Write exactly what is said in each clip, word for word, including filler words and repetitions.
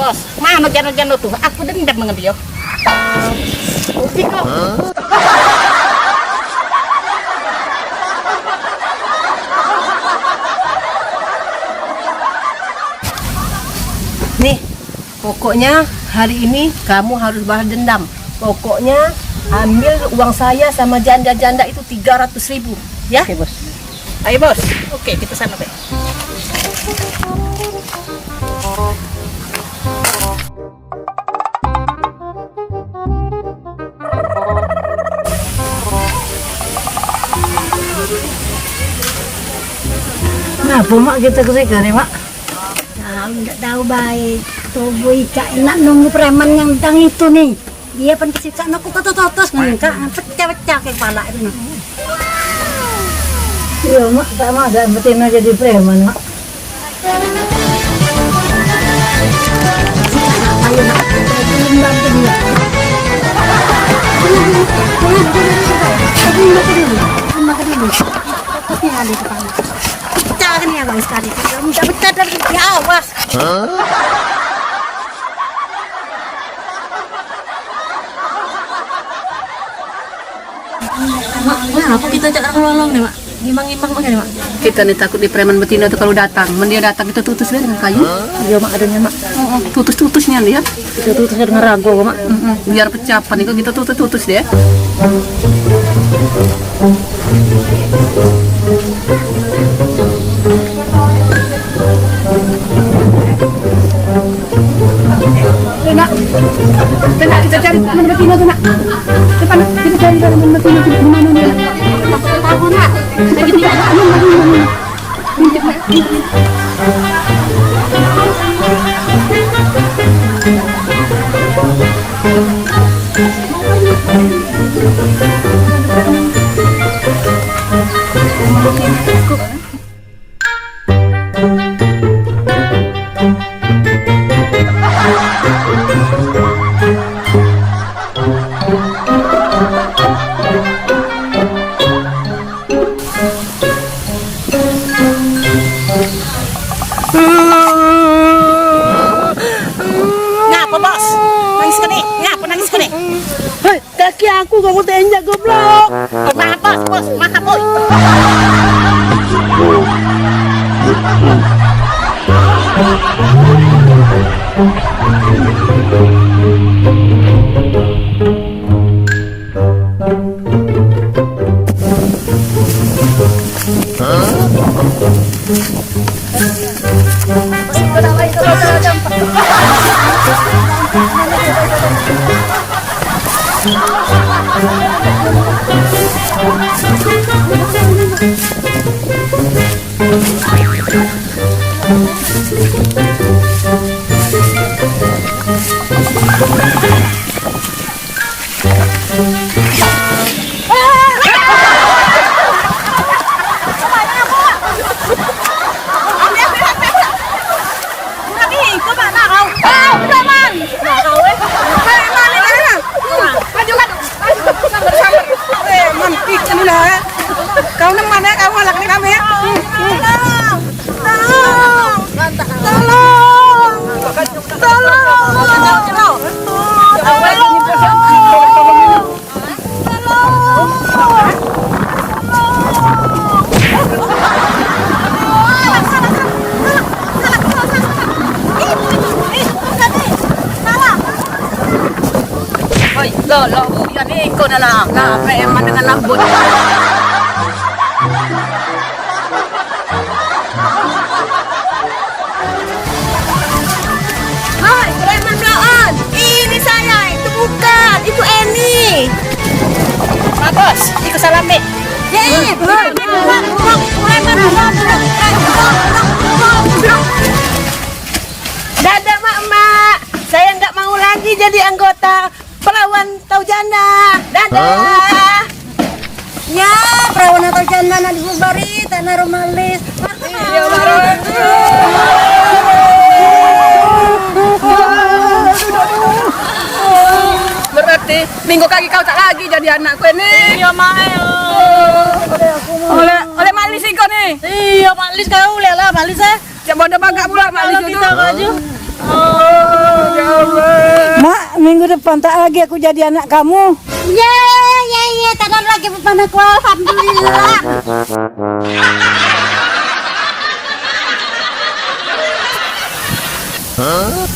Bos, mano jano-jano tu? Aku dendam dengan dio. Uji kau. Nih, pokoknya hari ini kamu harus balas dendam. Pokoknya ambil uang saya sama janda-janda itu tiga ratus ribu, ya? Oke, Bos. Ayo, Bos. Oke, kita sana, Bek. Ngapo, Mak, kita ke sini, Mak? Tahu, ndak tahu bae. Tubuh Icak enak nunggu preman yang tang itu nih. Dia pen kesiksa, aku kata totos ngengkak, pecah-pecah ke kepala itu nah. Iya, Mak, tak mau ada betina jadi preman, Mak. Ayo, Mak. Fokusnya ada di kepala. Pecah nih abang sekali. Kalau minta pecah dari, ya, awas. Mak, ngapo kita cak nang lolong ni, Mak? Ngimang-ngimang mak ni, Mak. Kita ni takut di preman betino tu kalu datang. Men dio datang, kita tutus be dengan kayu. Iyo, Mak, adonyo, Mak. Tutus-tutus nian dio. Kita tutus dengan rago, Mak. Biar pecah apo ni, kita tutus-tutus dio. Nak, nak, kita cari teman betino tu, nak. Depan, nak. Kita cari teman betino tu. Di mano dio, nak? Tahu, nak. Lagi tinggal. Ngapo, Bos? Nangis kau ni? Ngapo nangis kau ni? Hei, kaki aku kamu teinjak, goblok. Bos, Bos, Bos, maaf, Bos. Kau nang mano kau ngalak ni kami? Tolong! Tolong! Tolong! Tolong! Oi, lo, lo, bukan iko dah lah. Lah, preman dengan lambut. Hai, preman bloon. Ini saya, itu bukan, itu Eni. Bagus, itu salam dek. Ye, preman bloon. Dadah, Mak, Mak. Saya nggak mau lagi jadi anggota Perawan atau janda. Dadah. Hah? Ya, perawan atau janda nak dibubari, tak naruh malis. Iya, Mak. Berarti minggu kaki kau tak lagi jadi anakku ini. Iya, Mak. Oleh, oleh malis iko ni. Iya, malis kau, lihatlah malis, eh. Cak bodoh bagak pula malis itu. Kita maju. Mak, minggu depan tak lagi aku jadi anak kamu. Ye, ye, ye, tak ada lagi beban aku, alhamdulillah. Aduh,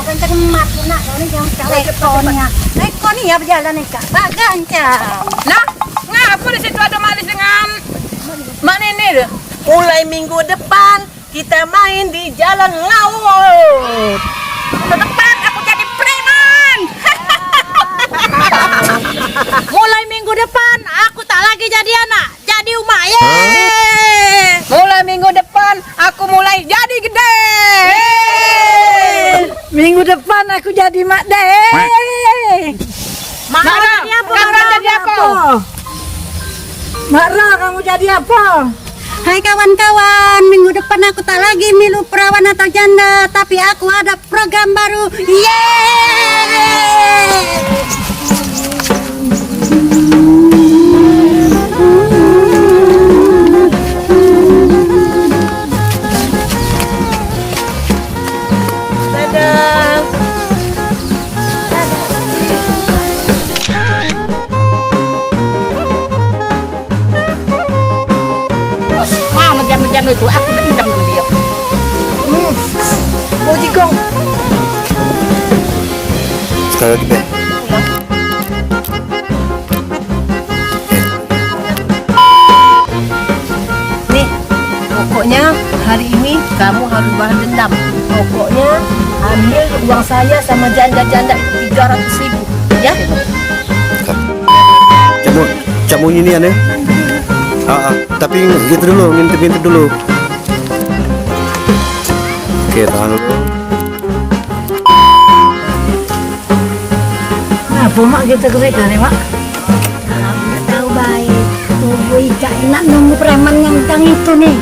kenceng mati nak, kau ni jangan cak leko ni ya. Leko ni ya berjalan ni, Kak. Baganca. Lah, ngapa di situ ada Mak Lis dengan Mak Nini tu? Mulai minggu depan, kita main di jalan laut. Minggu depan aku jadi preman. Mulai minggu depan aku tak lagi jadi anak, jadi umak. Ye. Mulai minggu depan aku mulai jadi gede. Minggu depan aku jadi mak deh. Mak Ra, jadi apa? Mak Ra jadi apa? Mak Ra, kamu jadi apa? Hai kawan-kawan, minggu depan aku tak lagi milu perawan atau janda, tapi aku ada program baru. Yeay! Dadah. Wah, mejan-mejan itu, aku dendam dengan dia. Hmm. Bau jigong. Sekali lagi, Beb. Nih, pokoknya hari ini kamu harus balas dendam. Pokoknya ambil uang saya sama janda-janda itu tiga ratus ribu, ya? Cak mu-, cak munyi nian, ya? Ah, ah. Tapi gitu dulu, ngintip-ngintip dulu. Oke, tahan dulu. Ngapo, Mak, kito ke situ ni, Mak? Alah, dak tau bae. Tubuh ikak enak nunggu preman yang tang itu ni.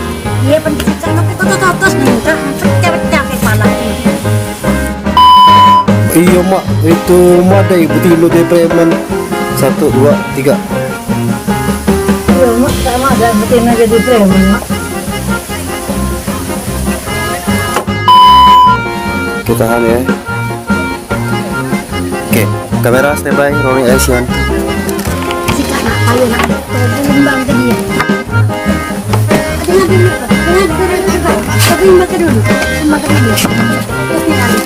Dia pencicang tapi totos-totos ni, Kak. Pecah-pecah kepala ni. Iyo, Mak, itu madai betino jadi preman. Satu, dua, tiga. Iyo, Mak, sama ada betino jadi preman, Mak. Oke, tahan ya. Oke, kamera standby, rolling action. Sikak nak, ayo nak. Tembang ke dia. Tembang ke dulu. Tembang ke dulu. Tembang ke dulu. Terus ni kali.